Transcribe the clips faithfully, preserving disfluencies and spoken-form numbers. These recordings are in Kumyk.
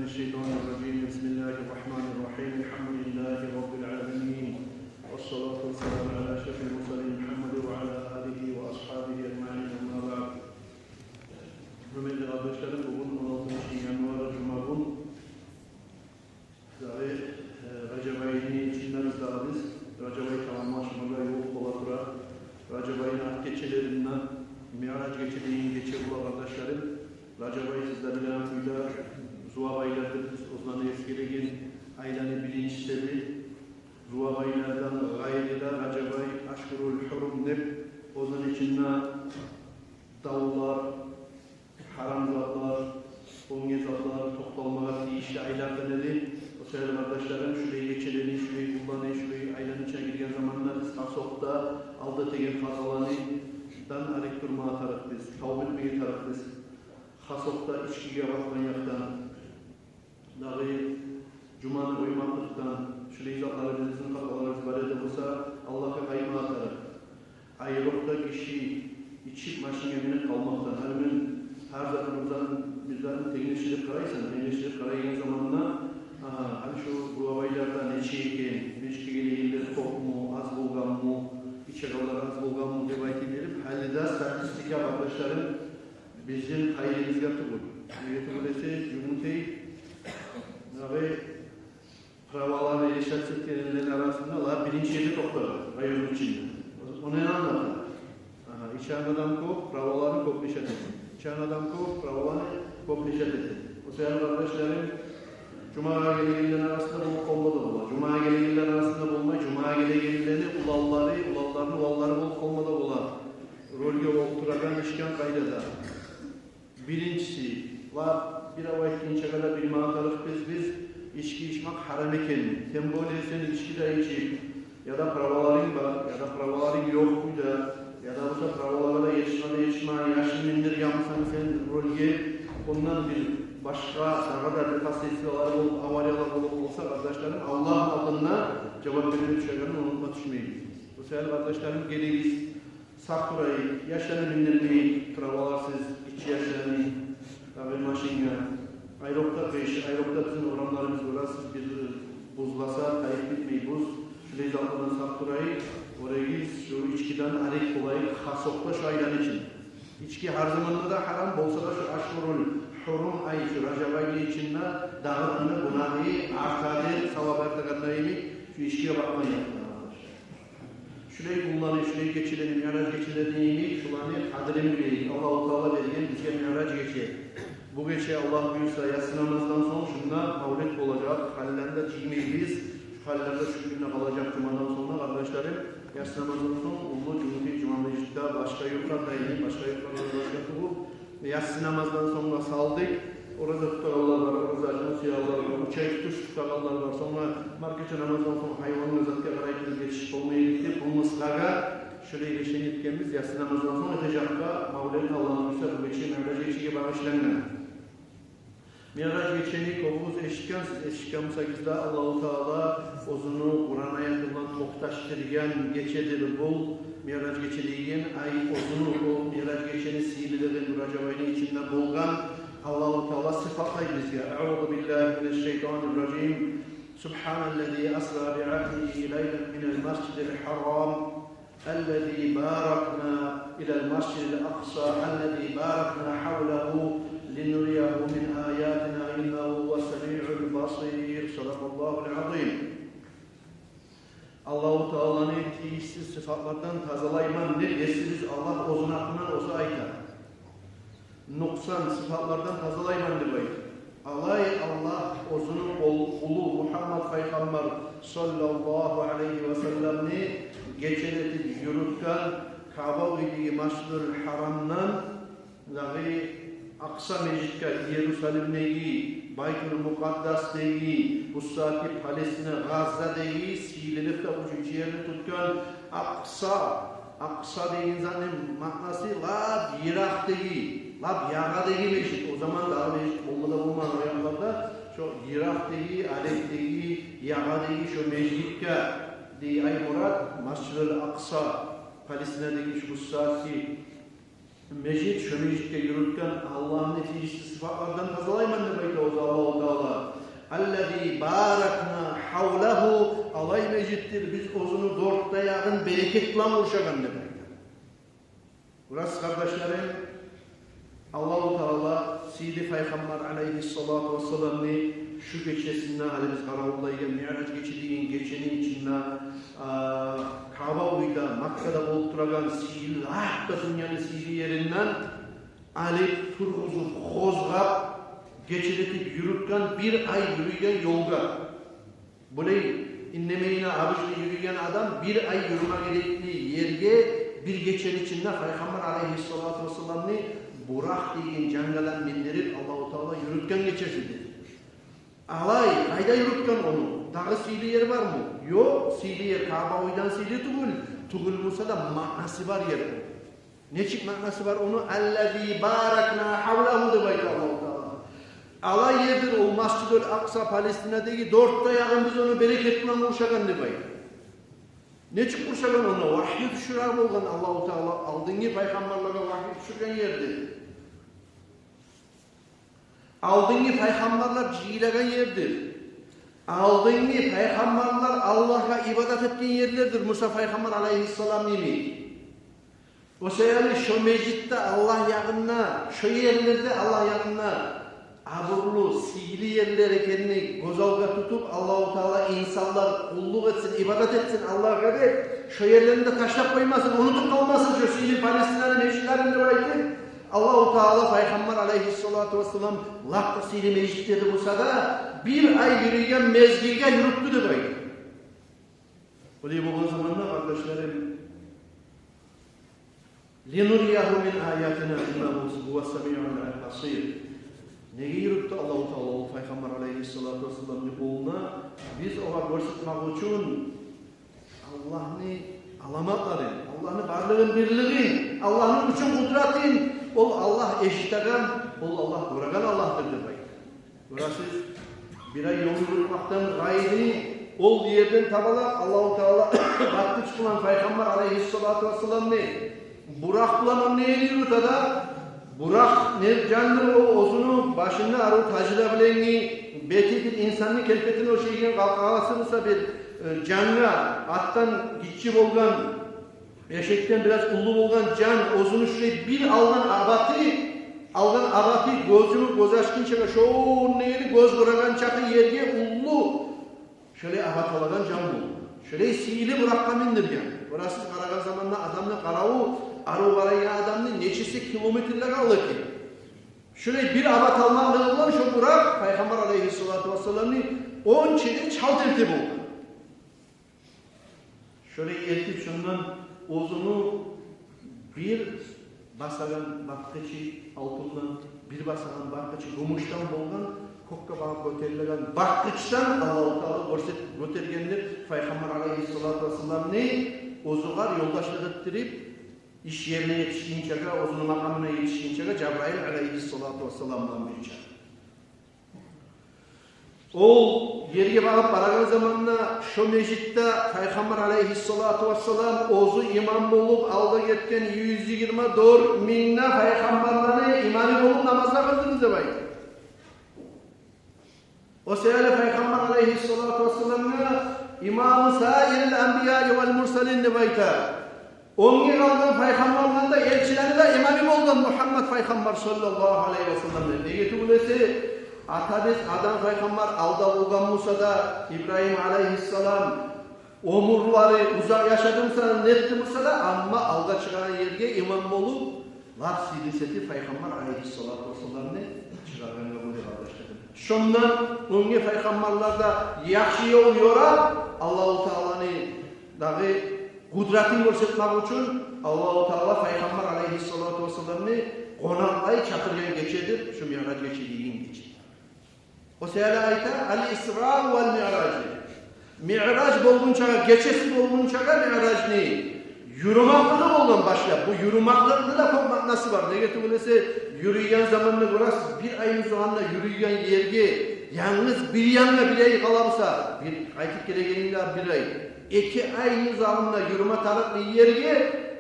الشيطان الرجيم. بسم الله الرحمن الرحيم. الحمد لله رب العالمين. والصلاة والسلام على أشرف المرسلين محمد وعلى آله وأصحابه أجمعين. أما بعد. Гьюрметли къардашларым, бугюн он алтынчы январь, жума гюн. Дагъы, э, Ражаб айны ичинде биз дагъы биз, Ражаб ай тамамлашмагъа ювукъ бола тура. Ражаб айны арт гечелеринде Миъраж гече деген гече бола, къардашларым. Ражаб ай, сиз де билеген кюйде, зувап айлар деп биз оьзлени эсгереген айланы биринчиси. Зувап айлардан къайры да Ражаб ай ашгьурул гьурум деп, оьзюню ичинде давлар, гьарам затлар, оьнге затлар токъталмагъа тийишли айлардан эди. О саялы, къардашларым, шулай гечелени, шулай гюнлени, шулай айланы ичине гирген заманда биз хасокъда алда этеген хаталардан арек турмагъа тарыкъбыз, тавба этмеге тарыкъбыз. Хасокъда ичкиге батгъан якъдан, дагъы жуманы къоймакълыкъдан, шулай затлар, бизин хаталарыбыз бар эди буса, Аллагьгъа къаймагъа тарыкъ. Айрокъда гиши ичип, машинге минип къалмакъдан. Гьали мен гьар затны, бир затны, бир затны тенглешдирип къарайсан, тенглешдирип къарайгъан заманда, агьа, гьали шу зувап айларда нече экен, межитге гелегенлер кёпмю, аз болгъанмы, ичегенлер аз болгъанмы деп айтып берип, гьали де статистика, къардашларым, бизин къайрыбызгъа тюгюл. Неге тюгюл эсе, жумутей, дагъы праваланы решать этегенлени арасында ла биринчи ерде токътагъан районну ичинде. О не англата? Агьа, ичеген адам кёп, праваланы кёп решать эте. Ичеген адам кёп, праваланы кёп решать эте. О саялы, къардашларым, жумагъа гелегенлени арасында болуп къалма да бола. Жумагъа гелегенлени арасында болмай, жумагъа гелегенлени уланлары, уланларыны уланлары болуп къалма да бола. Рольге олтурагъан ичген къайдада. Биринчиси, ва бирев айтгъанча да билмеге тарыкъбыз биз, ички ичмек гьарам экенни. Тем более сен ички де ичип, яда праваларынг бар, яда праваларынг ёкъ кюйде, яда буса правалагъа да етишме де етишмей, яшынг миндирген бусанг сен рольге, ондан бир башгъа, дагъы да бир последствиялар болуп, авариялар болуп къалса, къардашларым, Аллагь алдында жавап берме тюшегенин унутма тюшмейбиз. О саялы, къардашларым, гелигиз, сакъ турайыкъ, яшланы миндирмейик праваларсыз, гиччи яшланы, дагъы машинге. Айрокъда къыш, айрокъда бизин орамларыбыз, гёресиз, бир буз буса, тайып битмей буз. Шулай затлардан сакъ турайыкъ, гёрегиз, шу ичкиден арек болайыкъ, хасокъда шу айланы ичинде. Ички гьар заманда да гьарам болса да, шу ашгьурул гьурум ай, шу Ражаб айны ичинде дагъы да гюнагьы артады, савабы артагъанда йимик, шу ичкиге батгъан якъдан, къардашлар. Шулай гюнлени, шулай гечелени, Миъраж гечелени йимик, шуланы къадрин билейик. Аллагьу Таала берген бизге Миъраж гече. Бу гече, Аллагь буюрса, яссы намаздан сонг шунда мавлет болажакъ. Гьалланы да жыймайбыз. Шу гьалланы да шу гюнде къалажакъ жумадан сонг да, къардашларым. Яссы намаздан сонг уллу жумагъа, жума межитде, башгъа юртларда, яни башгъа юртларда, башгъа тюгюл. Яссы намаздан сонг да салдыкъ. Ораза тутагъанлар бар, ораза ачма сюегенлер бар, уьч ай тутуш тутагъанлар бар. Сонг да маркача намаздан сонг гьайвангъа, затгъа къарай туруп етишип болмай эдик деп, бу мысгъагъа шулай решение этгенбиз. Яссы намаздан сонг этежекбиз мавлет, Аллагь буюрса, бу гече Миъраж гечеге багъышлангъан. Миъраж гечени кёбюгюз эшитгенсиз, эшитген бусагъыз да, Аллагьу Таала оьзюню Къуран аяты булан токъташдыргъан гечедир бу Миъраж гече деген. Ай, оьзюню о Миъраж гечени сыйлылыгъын, бу Ражаб айны ичинде болгъан, Аллагьу Таала сыфатлай бизге. أعوذ بالله من الشيطان الرجيم. سبحان الذي أسرى بعبده ليلا من المسجد الحرام الذي باركنا إلى المسجد الأقصى الذي باركنا حوله لنريه من آياتنا إنه هو السميع البصير. صدق الله العظيم. Аллагьу Тааланы тийишсиз сыфатлардан тазалайман деп Есибиз Аллагь оьзюню гьакъындан оьзю айта. Нукъсан сыфатлардан тазалайман деп айта. Алай Аллагь оьзюню къул-, къулу Мугьаммад пайхаммар саллаллагьу алайгьи ва салламны гечелетип юрютген Каъба уьйдеги Масжидул Гьарамдан дагъы Акъса межитге, Иерусалимдеги Байтул Мукъаддасдеги, бу сагьатгъы Палестина, Газзадагъы сыйлылыкъда уьчюнчю ерни тутгъан Акъса. Акъса деген затны маънасы лап йыракъдагъы, лап ягъадагъы межит. О заман дагъы межит болма да болмагъан о якъларда. Шо йыракъдагъы, алепдеги, ягъадагъы шо межитге дей, ай мурат, Масжидул Акъса, Палестинадагъы шу бу сагьатгъы Межит, шо межитге юрютген Аллагьны тийишли сыпатлардан тазалайман деп айта оьзю Аллагьу Таала. «Аллази баракна хавлагьу», олай межитдир, биз оьзюню дёрт де ягъын берекет булан къуршагъан деп айта. Гёресиз, къардашларым, Аллагьу Таала сыйлы Пайхаммар алайгьиссалату вассаламны шу гечесинде, гьали биз къаравуллайгъан Миъраж гече деген гечени ичинде, а, Каъба уьйде, Маккада болуп турагъан сыйлы, гьатта дюньяны сыйлы еринден алып тургъузуп, къозгъап, гечелетип юрютген, бир ай юрюйген ёлгъа. Булай иннемейине, абыжгъын юрюйген адам бир ай юрюме герекли ерге бир гечени ичинде Пайхаммар алайгьиссалату вассаламны Буракъ деген жангъадан миндирип, Аллагьу Таала юрютген гечесидир. Олай, къайда юрютген ону? Дагъы сыйлы ер бармы? Ёкъ, сыйлы ер Каъба уьйден сыйлы тюгюл, тюгюл буса да маънасы бар ер. Нечик маънасы бар ону? «Аллази баракна хавлагьу» деп айта Аллагьу Таала. Олай ердир ол Масжидул Акъса, Палестинадагъы, дёрт де ягъын биз ону берекет булан къуршагъан деп айта. Нечик къуршагъан ону? Вагьйу тюшюре болгъан Аллагьу Таала, алдынгъы пайхаммарлагъа вагьйу тюшюрген ердир. Алдынгъы пайхаммарлар жыйылагъан ердир. Алдынгъы пайхаммарлар Аллагьгъа ибадат этген ерлердир, Муса пайхаммар алайгьиссалам йимик. О саялы шо межитде Аллагь ягъында, шо ерлерде Аллагь ягъында абурлу, сыйлы ерлер экенни гёз алгъа тутуп, Аллагьу Таала инсанлар къуллукъ этсин, ибадат этсин Аллагьгъа деп, шо ерлерин де ташлап къоймасын, унутуп къалмасын шо сыйлы Палестинаны межитлерин деп айтып, Аллагьу Таала Пайхаммар алайгьиссалату вассалам лап да сыйлы межитлерде буса да, бир ай юрюйген мезгилге юрютдю деп айта. Булай болгъан заманда, къардашларым, «Линурияху мин аятина иннаху гьува самиул басир». Неге юрютдю Аллагьу Таала ол Пайхаммар алайгьиссалату вассаламны къолуна? Биз огъар гёрсетмек учун Аллагьны аламатларын, Аллагьны барлыгъын, бирлигин, Аллагьны гючюн, къудратын, ол Аллагь эшитеген, ол Аллагь гёреген Аллагьдыр деп айта. Гёресиз, бир ай ёл юрютмекден къайры, ол ерден табалап Аллагьу Таала басгъыч булан Пайхаммар алайгьиссалату вассаламны Буракъ булан онда ени юрюте де, Буракъ не жандыр, о оьзюню башында арив тажы да булангъы, бети бир инсанны келпетине ошайгъан, къалкъаласы буса бир, э, жангъа, атдан гиччи болгъан, эшекден бираз уллу болгъан жан, оьзюню шулай бир алгъан абаты, алгъан абаты, гёзюню гёз ачгъынчагъа, шо онда ени гёз гёреген чакъы ерге уллу, шолай абат алагъан жан болду. Шолай сыйлы Буракъгъа миндирген. Гёресиз, къарагъан заманда адамны къараву, арив къарайгъан адамны нечесе километрлеге ала экен. Шолай бир абат алмакълыгъы булан шо Буракъ Пайхаммар алайгьиссалату вассаламны онча да чалт элте болгъан. Шолай элтип, шондан оьзюню бир басагъан басгъычы алтындан, бир басагъан басгъычы гюмюшден болгъан, кёкге багъып гётерилеген басгъычдан Аллагьу Таала гёрсет-, гётергендир Пайхаммар алайгьиссалату вассаламны, оьзюгер ёлдашлыкъ этдирип, иш ерине етишгинчеге, оьзюню макъамына етишгинчеге Жабрайыл алайгьиссалату вассалам булан бирче. Ол ерге багъып барагъан заманда шо межитде Пайхаммар алайгьиссалату вассалам оьзю имам болуп, алда гетген юз йигирма дёрт минг де пайхаммарланы имамы болуп намазгъа къылдырды деп айта. О саялы Пайхаммар алайгьиссалату вассаламгъа имаму саирил анбияи вал мурсалин деп айта. Оьнге къалгъан пайхаммарланы да, элчилени де имамы болгъан Мугьаммат пайхаммар саллаллагьу алайгьи васаллам. Неге тюгюл эсе, атабыз Адам пайхаммар алда болгъан буса да, Ибрагьим алайгьиссалам оьмюрлери узакъ яшады буса, нетди буса да, амма алгъа чыгъагъан ерге имам болуп, лап сыйлы сыпаты Пайхаммар алайгьиссалату вассаламны чыгъаргъангъа гёре, къардашларым. Шондан оьнге пайхаммарлар да яхшы ёл ёрап, Аллагьу Тааланы дагъы къудратын гёрсетмек учун Аллагьу Таала Пайхаммар алайгьиссалату вассаламны къонакълай чакъыргъан гечедир шу Миъраж гече деген гече. О саялы айта: «Ал-Исра вал Миъраж». Миъраж болгъунчагъа, гечеси болгъунчагъа Миъражны юрюмеклиги болгъан башлап. Бу юрюмекликни де кёп маънасы бар. Неге тюгюл эсе, юрюйген заманда гёресиз, бир айны узагъында юрюйген ерге, янгыз бир янгъа бир ай къала буса, бир къайтып гелегенинде бир ай, эки айны узагъында юрюме тарыкълы ерге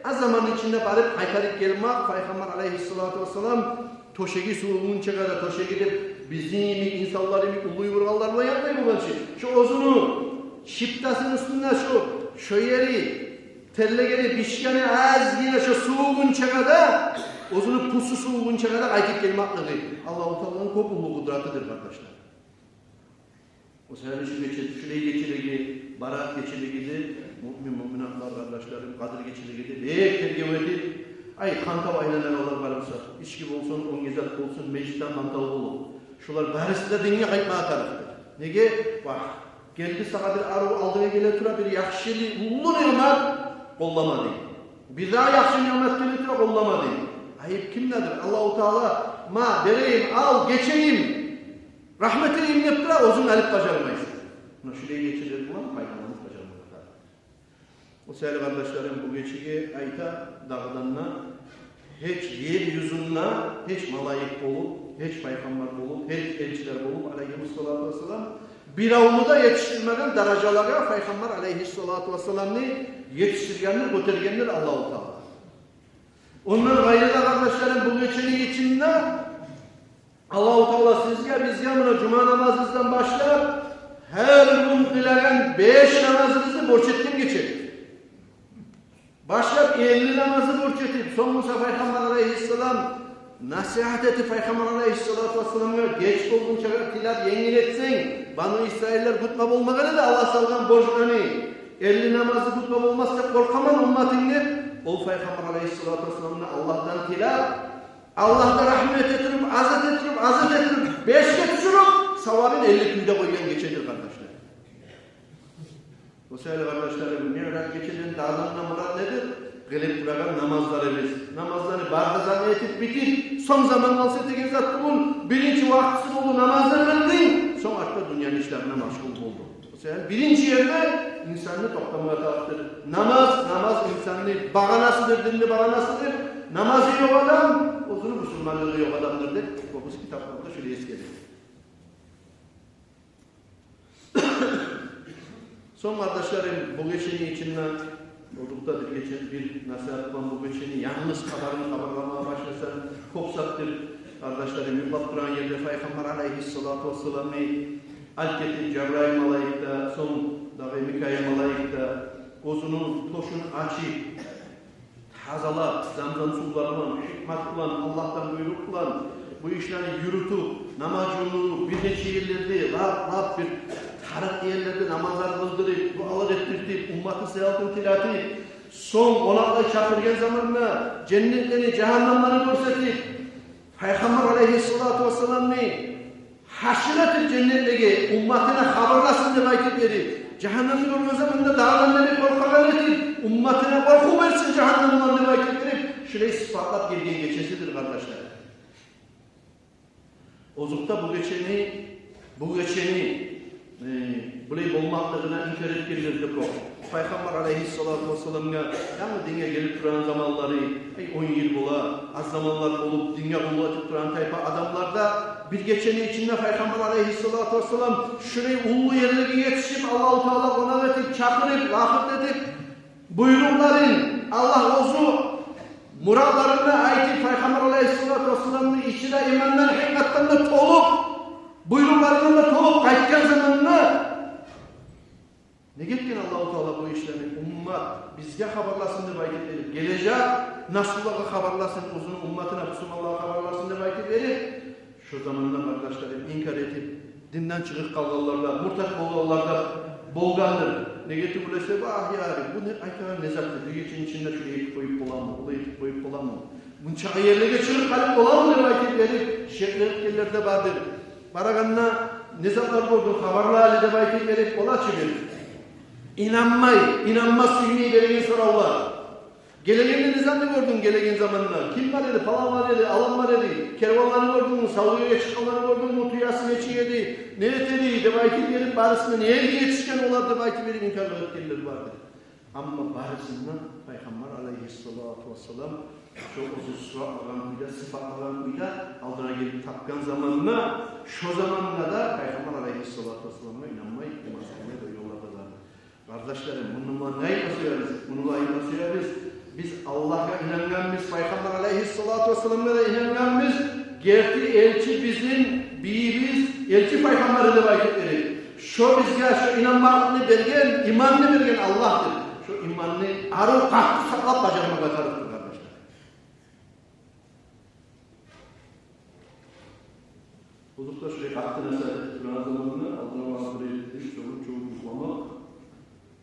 Аз заманны ичинде барып къайтарып гелмек, Пайхаммар алайгьиссалату вассалам тёшеги сувугъунча къадар, тёшеги деп бизин йимик, инсанлар йимик уллу ювургъанлар булан ятмай болгъан чы. Шо оьзюню шыптасыны уьстюнде шо, шо ери терлегени, бишгени азгъына шо сувугъунча къадар, оьзюню пусу сувугъунча къадар къайтып гелмеклиги Аллагьу Тааланы кёп уллу къудратыдыр, къардашлар. О саялы шу гече, шулай гечелеге, Бараат гечелеге де, муъмин-муъминатлар, къардашларым, Къадир гечелеге де бек тергев этип, ай, къантав айланагъанлар бар буса, ички болсун, оьнге зат болсун, межитден къантав болуп, шулар барысы да динге къайтмагъа тарыкъдыр. Неге? Вагь, гелди сагъа бир арив, алдынга геле тура бир яхшы, уллу ниъмат, къолламадынг. Бир дагъы яхшы ниъмат геле тура, къолламадынг. Айып кимдедир? Аллагьу Таала, ма, берейим, ал, гечейим, рагьмат этейим деп тура, оьзюнг алып бажармайсан. Муна шулай гечелер булан пайдаланып бажармакъ тарыкъ. О саялы, къардашларым, бу гечеге айта дагъыдан да, гьеч ер юзюнде, гьеч малайик болуп, гьеч пайхаммар болуп, гьеч элчилер болуп, алайгьимуссалату вассалам, биревню де етишдирмеген даражалагъа Пайхаммар алайгьиссалату вассаламны етишдиргендир, гётергендир Аллагьу Таала. Ондан къайры да, къардашларым, бу гечени ичинде Аллагьу Таала сизге, бизге муна жума намазыбыздан башлап, гьар гюн къылагъан беш намазыбызны борч этген гече. Башлап элли намазны борч этип, сонг буса Пайхаммар алайгьиссалам насигьат этип, Пайхаммар алайгьиссалату вассаламгъа геч болгъунча тилеп, енгил этсенг, Бану Исраиллер гютме болмагъан эди Аллагь салгъан борчланы. Элли намазны гютме болмас деп къоркъаман умматынг деп, ол Пайхаммар алайгьиссалату вассаламны Аллагьдан тилеп, Аллагь да рагьмат этип, азат этип, азат этип, бешге тюшюрюп, савабын элли кюйде къойгъан гечедир, къардашлар. О саялы, къардашларым, Миъраж гечеден дагъыдан да мурат недир? Къылып турагъан намазларыбыз. Намазланы бары да затны этип битип, сонг заман къалса деген зат тюгюл, биринчи вакътиси болду, намазны къылдынг, сонг артда дюньяны ишлерине машгъул болдунг. О саялы биринчи ерде инсанны токътамагъа тарыкъдыр. Намаз, намаз инсанны багъанасыдыр, динни багъанасыдыр. Намазы ёкъ адам, оьзюню бусурманлыгъы ёкъ адамдыр деп кёбюсю китапларда шолай эсгерилген. Сонг, къардашларым, бу гечени ичинде озокъда бир гече, бир насигьат булан бу гечени янгыз хабарын хабарламагъа башласанг, кёп затдыр, къардашларым, юхлап турагъан ерде Пайхаммар алайгьиссалату вассаламны алып гетип Жабрайыл малайик де, сонг дагъы Микаил малайик де оьзюню тёшюн ачып, тазалап, замзам сувлар булан, гьикмат булан, Аллагьдан буйрукъ булан, бу ишлени юрютюп, намаз жувунуп, бир нече ерлерде, лап, лап бир тарыкъ ерлерде намазлар къылдырып, дуалар этдиртип, умматны сыйлавун тилетип, сонг къонакълай чакъыргъан заманда женнетлени, жагьаннемлени гёрсетип, Пайхаммар алайгьиссалату вассаламны гьашр этип женнетлеге, умматына хабарласын деп айтып берип, жагьаннемни гёрген заманда дагъы да бир къоркъагъан этип, умматына къоркъув берсин жагьаннемден деп айтып берип, шулай сыпатлап гелген гечесидир, къардашлар. Озокъда, бу гечени, бу гечени э, булай болмакълыгъына инкар этгенлер де кёп. Пайхаммар алайгьиссалату вассаламгъа янгы динге гелип турагъан заманлары, ай, он йыл бола, аз заманлар болуп, динге къуллукъ этип турагъан тайпа адамлар да бир гечени ичинде Пайхаммар алайгьиссалату вассалам шулай уллу ерлеге етишип, Аллагьу Таала къонакъ этип, чакъырып, лакъыр этип, буйрукъларын Аллагь оьзю муратларын да айтып, Пайхаммар алайгьиссалату вассаламны ичи де имандан, гьикматдан да толуп, буйрукъларындан да толуп къайтгъан заманда, неге этген Аллагьу Таала бу ишлени? Уммат бизге хабарласын деп айтып берип, гележек наслулагъа хабарласын, оьзюню умматына, бусурманлагъа хабарласын деп айтып берип, шо заманда, къардашларым, инкар этип, динден чыгъып къалгъанлар да, муртат болгъанлар да болгъандыр. Неге тюгюл эсе, вагь, яри, бу не айтагъан не затдыр? Бир гечени ичинде шулай этип къоюп боламы, олай этип къоюп боламы? Мунчакъы ерлеге чыгъып къалып боламы деп айтып берип, шекленип гелгенлер де бардыр. Барагъанда, не затлар гёрдюнг, хабарла гьали деп айтып берип, олар чы бир инанмай, инанма сюймей береген соравлар. Гелегенде не затны гёрдюнг, гелеген заманда? Ким бар эди? Палан бар эди, алан бар эди. Керванланы гёрдюнгмю? Савдюгерге чыкъгъанланы гёрдюнгмю? Тюеси нечик эди? Не эте эди? Деп айтып берип, барысына, не ерге етишген олар деп айтып берип, инкарлыкъ этгенлер барды. Амма барысындан Пайхаммар алайгьиссалату вассалам шо оьзю суратлагъан кюйде, сыпатлагъан кюйде алдына гелип тапгъан заманда, шо заманда да Пайхаммар алайгьиссалату вассаламгъа инанмай, иман салмай да ёллар да барды. Къардашларым, муну булан не айтма сюебиз? Муну булан айтма сюебиз: Биз Аллагьгъа инангъанбыз, Пайхаммар алайгьиссалату вассаламгъа да инангъанбыз. Герти элчи бизин бийибиз, элчи пайхаммар деп айтып берейик. Шо бизге шо инанмакълыкъны берген, иманны берген Аллагьдыр. Шо иманны арив, къатты сакълап бажармагъа тарыкъбыз, къардашлар. Бу узукъда шулай къатты насигьат этип турагъан заманда алдына барып бир эшитдим, чогъуп-чогъуп юхламакъ.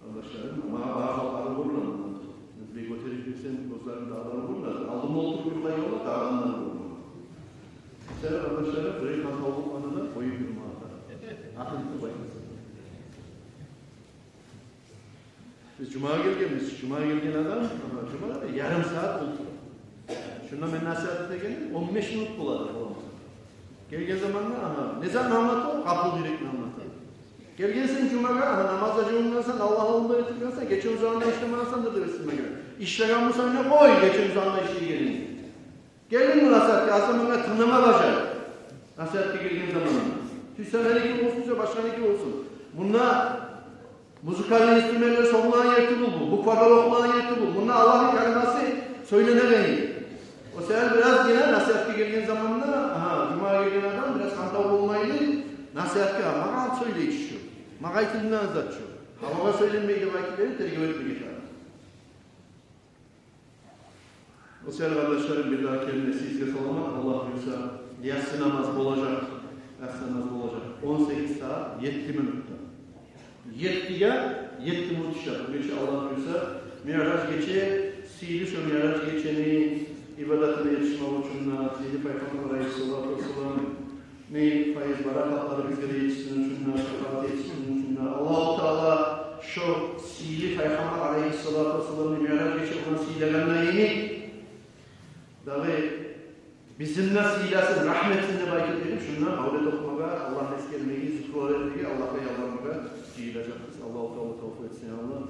Къардашларым, магъа бары халкъ арив болурлар мундан. Мен бек оьтерип берсем, гёзлерим дагъы да арив болурлар. Алдымда олтуруп юхлайгъанлар дагъы да арив болурлар. Сен, къардашларым, бир хантав болмагъа да къоюп юрюме ата. Акъыллы къоюп. Биз жумагъа гелгенбиз. Жумагъа гелген адам, ана, жумагъа да ярым сагьат олтура. Шунда мен насигьат этегеним он беш минут болады, боламы? Гелген заманда, ана, не зат англата, къапыл юрекни англата. Гелгенсен жумагъа, ана, намазгъа жувунгъансан, Аллагь алдында этилгенсен, гече узагъында ишлемегенсен деп эсиме геле. Ишлеген бусанг да къой, гече узагъында ишлейгенинг. Гелдинг бу насигьатгъа, аз да мунда тынглама бажар. Насигьатгъа гелген заманда. Тюз сен, меники болсун, тюз башгъаники болсун. Мунда музыкальный инструментлер согъулагъан ер тюгюл бу, буквалар охулагъан ер тюгюл бу. Мунда Аллагьны калимасы сёйленеген ер. О себепли бираз гене насигьатгъа гелген заманда, агьа, жумагъа гелген адам бираз хантав болмайлы, насигьатгъа, магъа сёйлей чи шу, магъа айтылгъан зат шу, гьавагъа сёйленмей деп айтып берип, тергев этмеге тарыкъ. О саялы, къардашларым, бир дагъы керен эсигизге саламан, Аллагь буюрса, яссы намаз болажакъ, яссы намаз болажакъ он сегиз сагьат етти минутда. Еттиге етти минут ишлеп, бу гече, Аллагь буюрса, Миъраж гече, сыйлы шо Миъраж гечени ибадатына етишмек учун да, сыйлы Пайхаммар алайгьиссалату вассалам, не файыз-баракатлары бизге де етишсин учун да, шапаат етишсин учун да. Аллагьу Таала шо сыйлы Пайхаммар алайгьиссалату вассаламны Миъраж гече булан сыйлагъанына йимик, дагъы бизин де сыйласын, рагьму этсин деп айтып берип, шунда авлет охумагъа, Аллагьны эсгермеге, зикрулар этмеге, Аллагьгъа ялбармагъа жыйылажакъбыз. Аллагьу Таала тавфикъ этсин, я Аллагь.